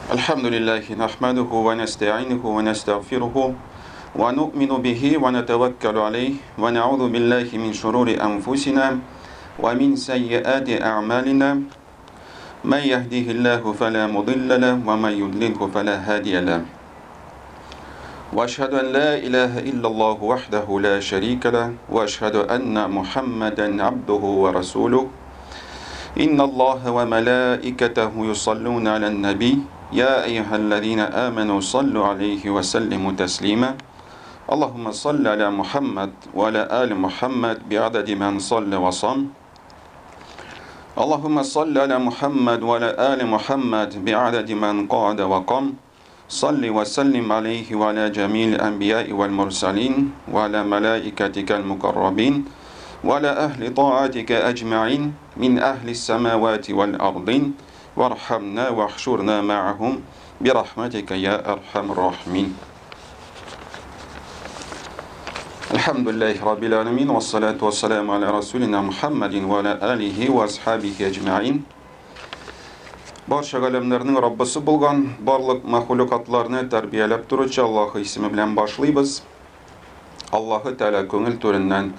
الحمد لله نحمده ونستعينه ونستغفره ونؤمن به ونتوكل عليه ونعوذ بالله من شرور أنفسنا ومن سيئات أعمالنا من يهده الله فلا مضل له ومن يضلله فلا هادي له وأشهد أن لا إله إلا الله وحده لا شريك له وأشهد أن محمدا عبده ورسوله إن الله وملائكته يصلون على النبي يا أيها الذين آمنوا صلوا عليه وسلموا تسليما اللهم صل على محمد وعلى آل محمد بعدد من صلى وصام اللهم صل على محمد وعلى آل محمد بعدد من قعد وقام صل وسلم عليه وعلى جميع الأنبياء والمرسلين وعلى ملائكتك المقربين وعلى أهل طاعتك أجمعين من أهل السماوات والأرضين وارحمنا واحشرنا معهم برحمتك يا أرحم الراحمين. الحمد لله رب العالمين والصلاة والسلام على رسولنا محمد وعلى آله وأصحابه أجمعين. Барча галәмнәрнең Раббысы булган, барлык мәхлукатларны тәрбияләп торучы Аллаһ исеме белән башлыйбыз. Аллаһы Тәгалә күңел түреннән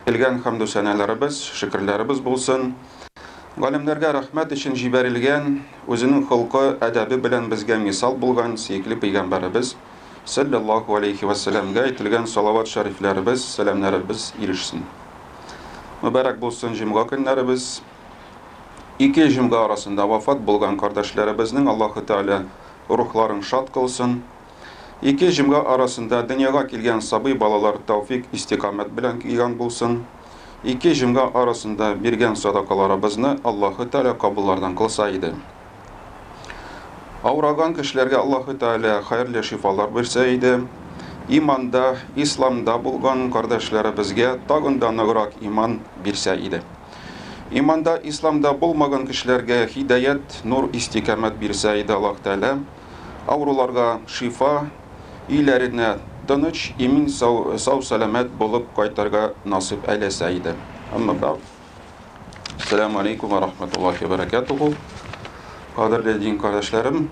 килгән хәмдү сәнәләребез, шөкерләребез булсын. Галәмнәргә рәхмәт өчен җибәрелгән, үзенең холкы, әдәбе белән безгә мисал булган сөекле пәйгамбәребез саллаллаһу алейхи ва сәлламгә әйтелгән салават шәрифләребез, сәламнәребез ирешсен. Мөбарәк булсын җомга көннәребез. Ике җомга арасында вафат булган кардәшләребезнең Аллаһы Тәгалә рухларын шат кылсын. Ике җомга арасында дөньяга килгән сабый балалар тәүфик, истикамәт белән килгән булсын. Ике җомга арасында биргән садакаларыбызны Аллаһы Тәгалә кабуллардан кылса иде. Авыраган кешеләргә Аллаһы Тәгалә хәерле шифалар бирсә иде. Иманда, исламда булган кардәшләребезгә тагын да ныграк иман бирсә иде. Иманда, исламда булмаган кешеләргә һидаят, нур, истикамәт бирсә иде Аллаһ Тәгалә. Авыруларга шифа, өйләренә тыныч, имин, сау, сау сәламәт булып кайтырга насыйп әйләсә иде. Әмма бәгъд. Ассаламу алейкум ва рахматуллахи ва баракатуху. Кадерле дин кардәшләрем,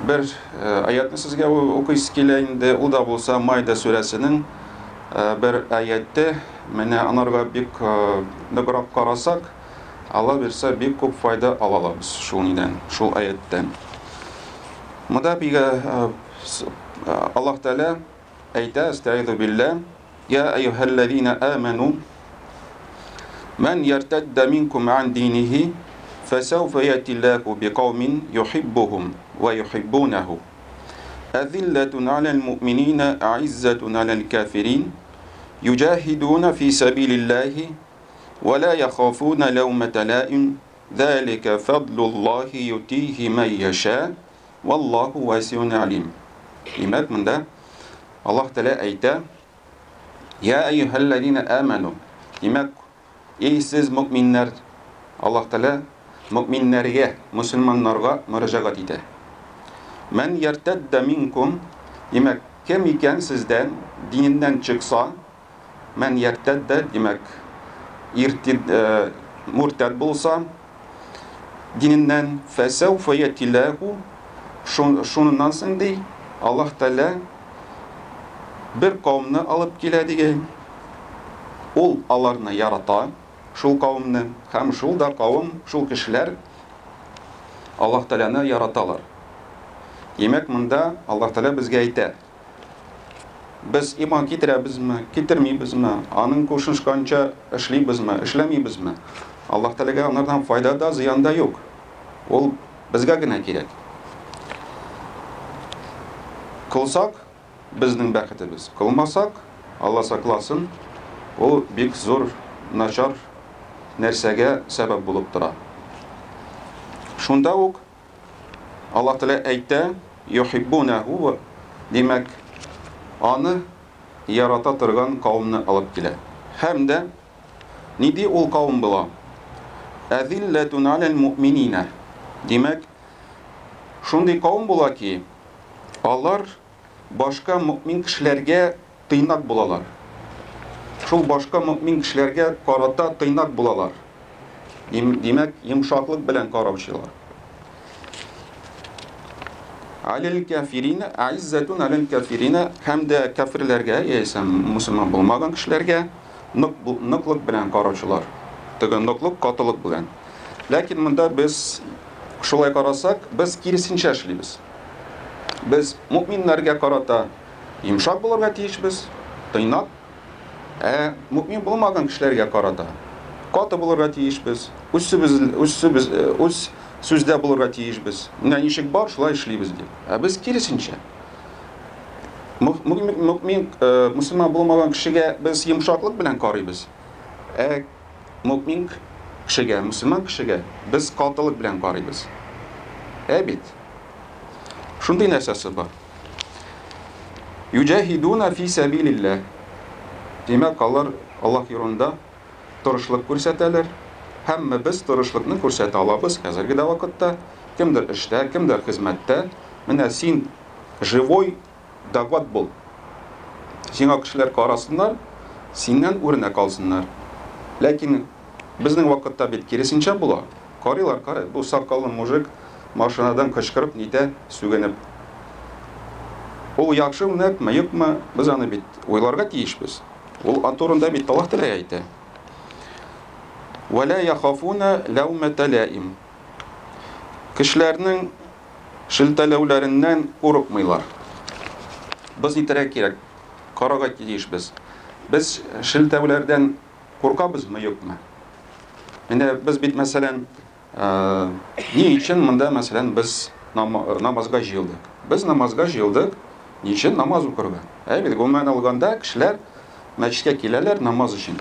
бер аятны сезгә укыйсы килә инде. Ул да булса Майда сүрәсенең бер аяте. Менә анарга бик ныграк карасак, Алла бирсә, бик күп файда ала алабыз шул нидән, шул аяттән. Монда бигә Аллаһ Тәгалә әйтә, әстәгыйзу билләһ, я әйюһәлләзина аману ман яртадда минкум ан динихи фәсәүфә ятиллаху биқаумин юхиббухум ва юхиббунаху أذلة على المؤمنين أعزة على الكافرين يجاهدون في سبيل الله ولا يخافون لومة لائم ذلك فضل الله يؤتيه من يشاء والله واسع عليم. Димәк, монда Аллаһ Тәгалә әйтә: Я әйюһәлләзина аману. Димәк, эй сез мөминнәр, Аллаһ Тәгалә мөминнәргә, мөселманнарга мөрәҗәгать итә. Мән яртадда минкум, димәк, кем икән сездән диненнән чыкса, мән яртадда, димәк, иртид, муртад булса, диненнән, фәсәүфә ятиләһу, шуннан соң ди, Аллаһ Тәгалә бер кавымны алып килә дигән. Ул аларны ярата, шул кавымны, һәм шул да кавым, шул кешеләр Аллаһ Тәгаләне яраталар. Димәк, монда Аллаһ Тәгалә безгә әйтә: без иман китерәбезме, китермибезме, аның кушышканча эшлибезме, эшләмибезме? Аллаһ Тәгаләгә анардан файда да, зыян да юк. Ул безгә генә кирәк. Кылсак, безнең бәхетебез. Кылмасак, Алла сакласын, ул бик зур начар нәрсәгә сәбәп булып тора. Шунда ук Аллаһ Тәгалә әйтә: юхиббунаху, димәк, аны ярата торган кавымны алып килә. Һәм дә нинди ул кавым була? Әзилләтун алал муъминина. Димәк, шундый кавым була ки, алар башка мөмин кешеләргә тыйнак булалар. Шул башка мөмин кешеләргә карата тыйнак булалар. Димәк, йомшаклык белән караучылар. Алил кафирина, аиззатун алил кафирина һәм дә кафирләргә, яисә мусульман булмаган кешеләргә нык ныклык белән караучылар. Теге ныклык, катылык белән. Ләкин монда без шулай карасак, без киресенчә эшлибез. Без мөминнәргә карата йомшак булырга тиешбез, тыйнак. Ә мөмин булмаган кешеләргә карата каты булырга тиешбез, үз сүз, үз сүз, үз сүздә булырга тиешбез. Менә ничек бар, шулай эшлибез дип. Ә без киресенчә. Мөмин, мөселман булмаган кешегә без йомшаклык белән карыйбыз. Ә мөмин кешегә, мөселман кешегә без катылык белән карыйбыз. Ә бит. Шундый нәрсәсе бар. Юҗаһидуна фи сәбилилләһ. Димәк, алар Аллаһ юлында тырышлык күрсәтәләр. Һәммәбез тырышлыкны күрсәтә алабыз хәзерге дә вакытта. Кемдер эштә, кемдер хезмәттә. Менә син живой доклад бул. Сиңа кешеләр карасыннар, синнән үрнәк алсыннар. Ләкин безнең вакытта бит киресенчә була. Карыйлар, карый, бу сакаллы мужик машинадан кычкырып нитә, сүгенеп. Ул яхшы үрнәкме, юкмы, без аны бит уйларга тиешбез. Ул турында бит Аллаһ Тәгалә әйтә. Вәлә яхафуна ләүмәтә ләим. Кешеләрнең шелтәләүләреннән курыкмыйлар. Без нитәргә кирәк? Карарга тиешбез. Без шелтәүләрдән куркабызмы, юкмы? Менә без бит, мәсәлән, ни өчен монда, мәсәлән, без намазга җыелдык? Без намазга җыелдык, ни өчен? Намаз укырга. Ә бит гомумән алганда кешеләр мәчеткә киләләр намаз өчен.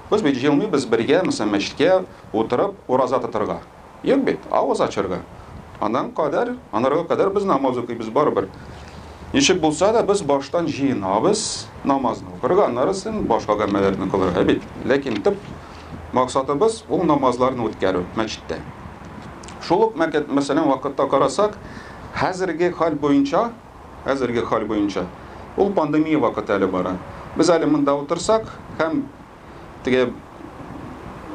Без бит җыелмыйбыз бергә, мәсәлән, мәчеткә утырып ураза тотырга. Юк бит, авыз ачырга. Аннан кадәр, анарга кадәр без намаз укыйбыз барыбер. Ничек булса да без баштан җыенабыз намазны укырга, аннарысын башка гамәлләрне кылырга бит. Ләкин төп максатыбыз ул намазларны үткәрү мәчеттә. Шул ук мәсәлән, вакытта карасак, хәзерге хәл буенча, хәзерге хәл буенча, ул пандемия вакыты әле бара. Без әле монда утырсак һәм теге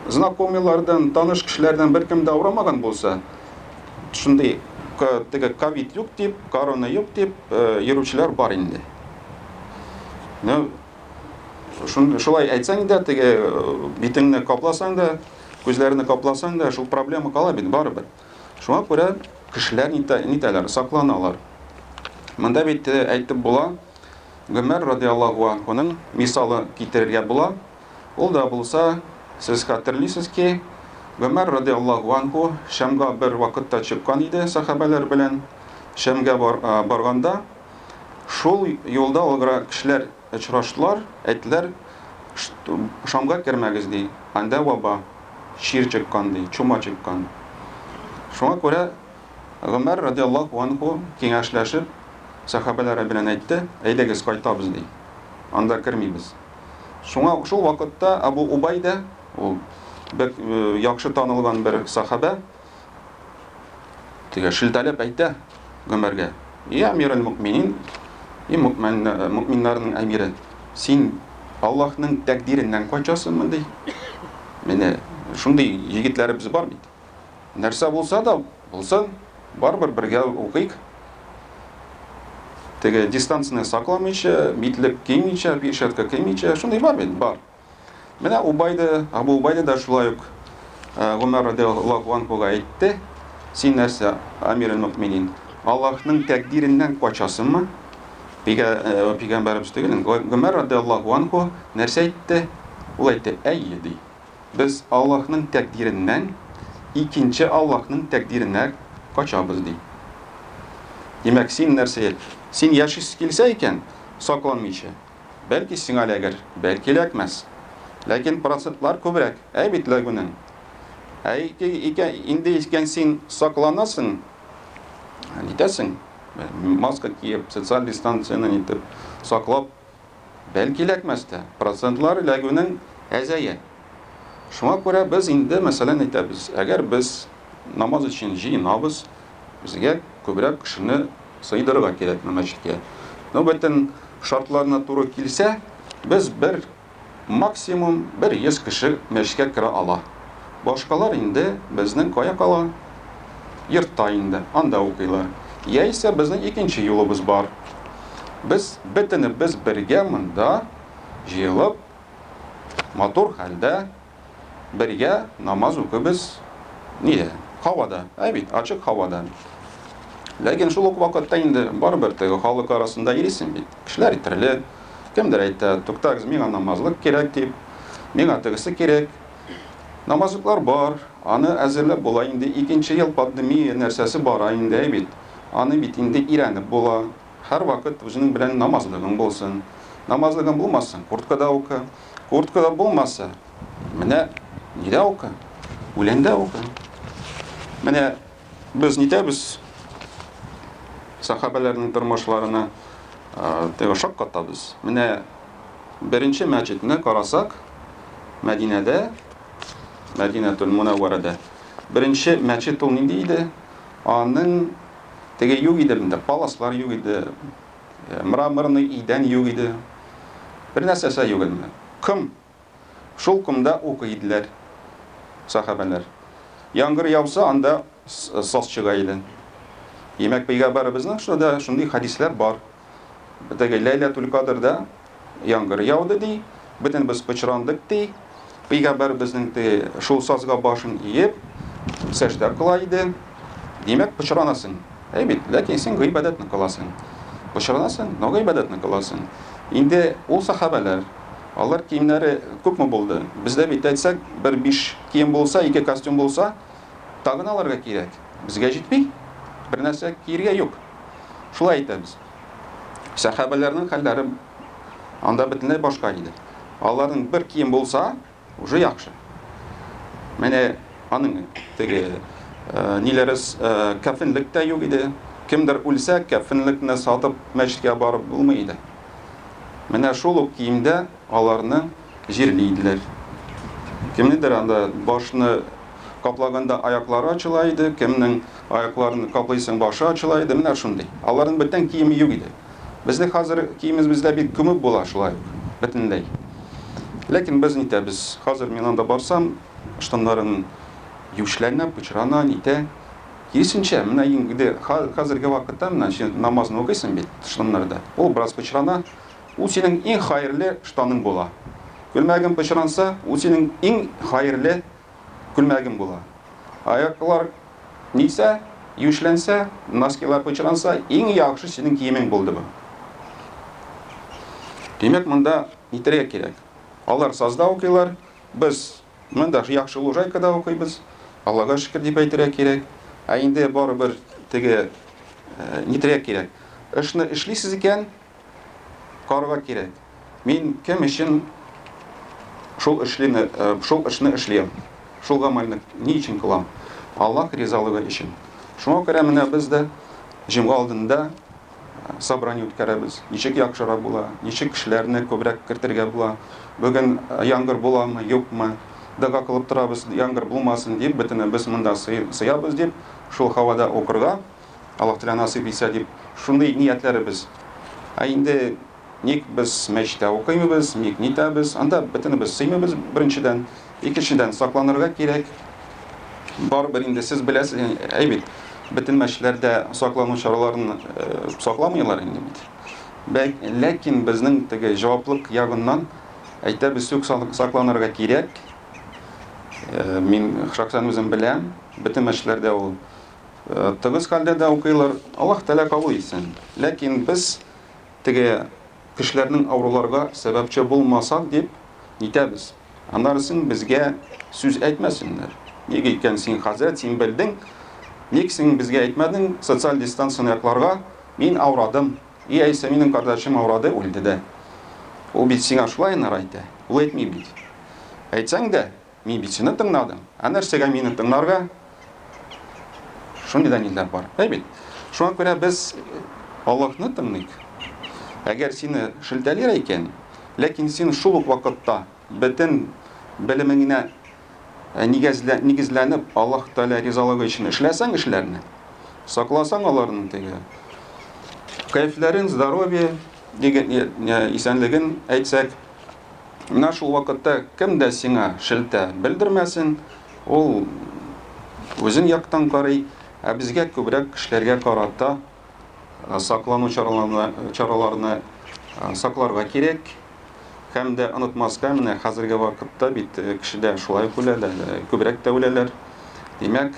знакомыйлардан, таныш кешеләрдән беркем дә авырмаган булса, шундый теге ковид юк дип, корона юк дип йөрүчеләр бар инде. Ну, шулай әйтсәң дә, теге битеңне капласаң да, күзләреңне капласаң да, шул проблема кала бит барыбер. Шуңа күрә кешеләр нитәләр, сакланалар. Монда бит әйтеп була, Гомәр радиаллаһу анһуның мисалы китерергә була. Ул да булса, сез хәтерлисез ки, Гомәр радиаллаһу анһу Шәмгә бер вакытта чыккан иде сәхабәләр белән. Шәмгә бар, барганда шул юлда алгыра кешеләр очраштылар, әйттеләр, Шамга кермәгез ди, анда ваба, чир чыккан ди, чума чыккан. Шуңа күрә Гомәр радиаллаһу анһу киңәшләшеп сәхабәләре белән әйтте, әйдәгез кайтабыз ди. Анда кермибез. Шуңа шул вакытта Абу Убайда, ул бик яхшы танылган бер сахабә, теге шелтәләп әйтә Гомәргә: "Я әмирәл мөминин, и мөминнәрнең әмире, син Аллаһның тәкъдиреннән качасыңмы ди? Менә шундый егетләребез бар бит. Нәрсә булса да булсын, барыбер бергә укыйк. Теге дистанцияне сакламыйча, битлек кимичә, перчатка кимичә, шундый бар бит, бар. Менә Убайда, Абу Убайда да шулай ук Гомәр радиаллаһу анһуга әйтте, син нәрсә, әмирул мөминин, Аллаһның тәкъдиреннән качасыңмы? Пәйгамбәребез түгел, Гомәр радиаллаһу анһу нәрсә әйтте? Ул әйтте, әйе, ди. Без Аллаһның тәкъдиреннән икенче Аллаһның тәкъдиренә качабыз, ди. Димәк, син нәрсә, син яшисе килсә икән, сакланмыйча, бәлки сиңа эләгер, бәлки эләкмәс. Ләкин процентлар күбрәк, әй бит эләгүнең. Ә ике, инде икән син сакланасың, нитәсең, маска киеп, социаль дистанцияне нитеп, саклап, бәлки эләкмәс тә, процентлар эләгүнең әзәя. Шуңа күрә без инде, мәсәлән, әйтәбез, әгәр без намаз өчен җыенабыз, безгә күбрәк кешене сыйдырырга кирәк мәчеткә. Ну, бөтен шартларына туры килсә, без бер максимум бер 100 кеше мәчеткә керә ала. Башкалар инде безнең кая кала? Йортта инде, анда укыйлар. Яисә безнең икенче юлыбыз бар. Без бөтенебез бергә монда җыелып, матур хәлдә бергә намаз укыбыз. Нидә? Һавада. Ә бит, ачык һавада. Ләкин шул ук вакытта инде барыбер теге халык арасында йөрисең бит. Кешеләр төрле. Кемдер әйтә, туктагыз, миңа намазлык кирәк дип, миңа тегесе кирәк. Намазлыклар бар, аны әзерләп була инде. Икенче ел пандемия нәрсәсе бара инде, әй бит. Аны бит инде өйрәнеп була. Һәрвакыт үзенең белән намазлыгың булсын. Намазлыгың булмасын, курткада укы. Курткада булмаса, менә нидә укы? Үләндә укы. Менә без нитәбез? Сахабәләрнең тормышларына теге шаккатабыз. Менә беренче мәчетне карасак, Мәдинәдә, Мәдинәтул Мунавварада беренче мәчет ул нинди иде? Аның теге юк иде монда, паласлар юк иде, мраморный идән юк иде. Бер нәрсәсе юк иде. Ком. Шул комда укый иделәр сахабәләр. Яңгыр яуса, анда саз чыга иде. Димәк, пәйгамбәребезнең шунда шундый хәдисләр бар. Теге Ләйләтул Кадрда яңгыр яуды ди, бөтен без пычрандык ди. Пәйгамбәребезнең теге шул сазга башын иеп, сәҗдә кыла иде. Димәк, пычранасың. Әй бит, ләкин син гыйбадәтне кыласың. Пычранасың, но гыйбадәтне кыласың. Инде ул сахабәләр, алар киемнәре күпме булды? Бездә бит әйтсәк, бер биш кием булса, ике костюм булса, тагын алырга кирәк. Безгә җитми. Бер нәрсә киергә юк. Шулай әйтәбез. Сәхабәләрнең хәлләре анда бөтенләй башка иде. Аларның бер кием булса, уже яхшы. Менә аның теге ниләре кәфенлек тә юк иде. Кемдер үлсә, кәфенлекне сатып мәчеткә барып булмый иде. Менә шул ук киемдә аларны җирли иделәр. Кемнедер анда башны каплаганда аяклары ачыла иде, кемнең аякларын каплыйсың, башы ачыла иде, менә шундый. Аларның бүтән киеме юк иде. Безнең хәзер киемебез бездә бик күмеп була шулай ук, бөтенләй. Ләкин без нитәбез, хәзер мин анда барсам, штаннарын юешләнә, пычрана, нитә. Киресенчә, менә инде хәзерге вакытта менә син намазны укыйсың бит штаннарда, ул бераз пычрана, ул синең иң хәерле штаның була. Күлмәгең пычранса, ул синең иң хәерле күлмәгең була. Аяклар нитсә, юешләнсә, носкилар пычранса, иң яхшы синең киемең булды бу. Димәк, монда нитәргә кирәк? Алар сазда укыйлар, без монда яхшы лужайкада укыйбыз. Аллага шөкер дип әйтергә кирәк. Ә инде барыбер теге нитәргә кирәк. Эшне эшлисез икән, карарга кирәк. Мин кем өчен шул эшлине, шул эшне эшлим? Шул гамәлне ни өчен кылам? Аллаһ ризалыгы өчен. Шуңа күрә менә без дә җомга алдында собрание үткәрәбез. Ничек яхшырак була, ничек кешеләрне күбрәк кертергә була. Бүген яңгыр буламы, юкмы? Дога кылып торабыз, яңгыр булмасын дип, бөтенебез монда сыябыз дип, шул һавада укырга Аллаһ Тәгалә насыйп итсә дип, шундый ниятләребез. Ә инде ник без мәчеттә укыймыбыз, ник нитәбез? Анда бөтенебез сыймыйбыз, беренчедән. Икенчедән, сакланырга кирәк. Барыбер инде сез беләсез, әй бит, бөтен мәчетләрдә саклану чараларын сакламыйлар инде бит. Ләкин безнең теге җаваплык ягыннан әйтәбез, юк, сакланырга кирәк. Мин шәхсән үзем беләм, бөтен мәчетләрдә ул тыгыз хәлдә дә укыйлар. Аллаһ Тәгалә кабул итсен. Ләкин без теге кешеләрнең авыруларга сәбәпче булмасак дип нитәбез. Аннары соң безгә сүз әйтмәсеннәр. Ник икән син хәзрәт, син белдең, ник син безгә әйтмәдең социаль дистанцияне якларга, мин авырадым, яисә минем кардәшем авырады, үлде дә. Ул бит сиңа шулай аннары әйтә. Ул әйтми бит. Әйтсәң дә, мин бит сине тыңладым. Ә нәрсәгә мине тыңларга? Шундый да ниләр бар. Әй бит. Шуңа күрә без Аллаһны тыңлыйк. Әгәр сине шелтәләр икән, ләкин син шул ук вакытта бөтен белемеңә нигезләнеп Аллаһ Тәгалә ризалыгы өчен эшләсәң эшләрне, сакласаң аларның теге кәефләрен, здоровье, исәнлеген әйтсәк, менә шул вакытта кем дә сиңа шелтә белдермәсен, Ул үзен яктан карый, ә безгә күбрәк кешеләргә карата саклану чараларны сакларга кирәк. Һәм дә онытмаска, менә хәзерге вакытта бит кешедә шулай ук үләләр, күбрәк тә үләләр. Димәк,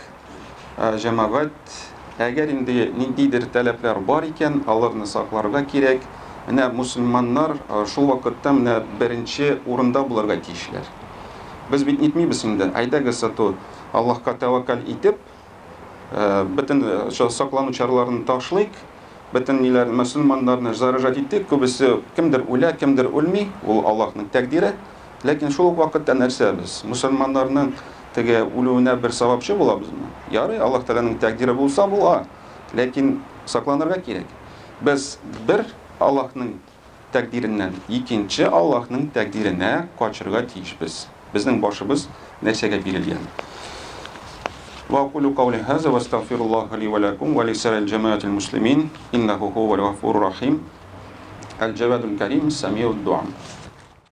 җәмәгать, әгәр инде ниндидер таләпләр бар икән, аларны сакларга кирәк. Менә мусульманнар шул вакытта менә беренче урында булырга тиешләр. Без бит нитмибез инде, әйдәгез сату Аллаһка тәвәккәл итеп, бөтен саклану чараларын ташлыйк, бөтен ниләр мөселманнарны заражать иттек, күбесе кемдер үлә, кемдер үлми, ул Аллаһның тәкъдире. Ләкин шул ук вакытта нәрсә без мөселманнарның теге үлүенә бер сәбәпче булабызмы? Ярый, Аллаһ Тәгаләнең тәкъдире булса була, ләкин сакланырга кирәк. Без бер Аллаһның тәкъдиреннән икенче Аллаһның тәкъдиренә качырга тиешбез. Безнең башыбыз нәрсәгә бирелгән? وأقول قولي هذا واستغفر الله لي ولكم ولسائر الجماعة المسلمين إنه هو الغفور الرحيم الجواد الكريم سميع الدعاء.